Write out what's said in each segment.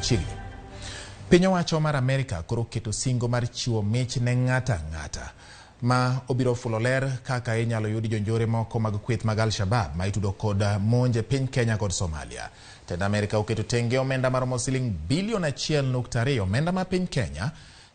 Machiegni. Piny owacho mar Amerika koro oketo singo mar chiwo mich ne ng'ato ang'ata ma obiro fulo ler kaka inyalo yud jonjore moko mag kweth mag Al-Shabaab ma itudo kod monj e piny Kenya kod Somalia. Tend Amerika oketo tenge omenda maromo siling bilion 1.2 omenda ma piny Kenya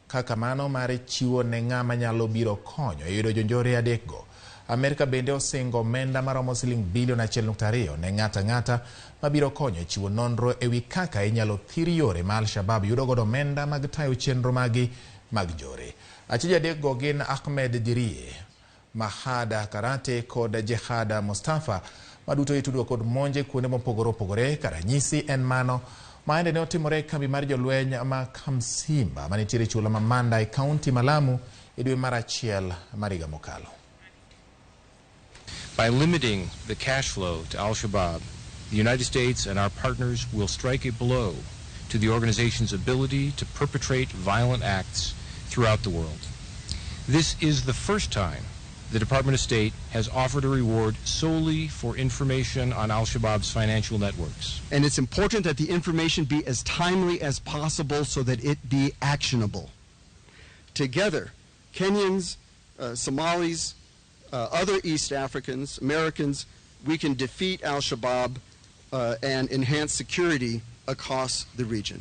kaka mano mar chiwo ne ng'ama nyalo biro konyo e yudo jonjore adekgo. Amerika bende osingo omenda maromo siling bilion 1.2 ne ng'ato ang'ata mabiro konyo e chiwo nonro ewi kaka inyalo thir yore ma Al-Shabaab yudo godo omenda mag tayo chenro magi mag njore. Achije adekgo gin Ahmed Dirie, Mahada Karate kod Jehada Mustafa maduto itudo kod monje kuonde mopogore opogore. Ka ranyisi en mano maende ne otimore e kambi mar jolweny ma Kamsimba manitiere e chula ma Manda e kaunti ma Lamu e dwe mar achiel mar higa mokalo. By limiting the cash flow to Al-Shabaab, the United States and our partners will strike a blow to the organization's ability to perpetrate violent acts throughout the world. This is the first time the Department of State has offered a reward solely for information on Al-Shabaab's financial networks. And it's important that the information be as timely as possible so that it be actionable. Together, Kenyans, Somalis, other East Africans, Americans, we can defeat Al-Shabaab and enhance security across the region.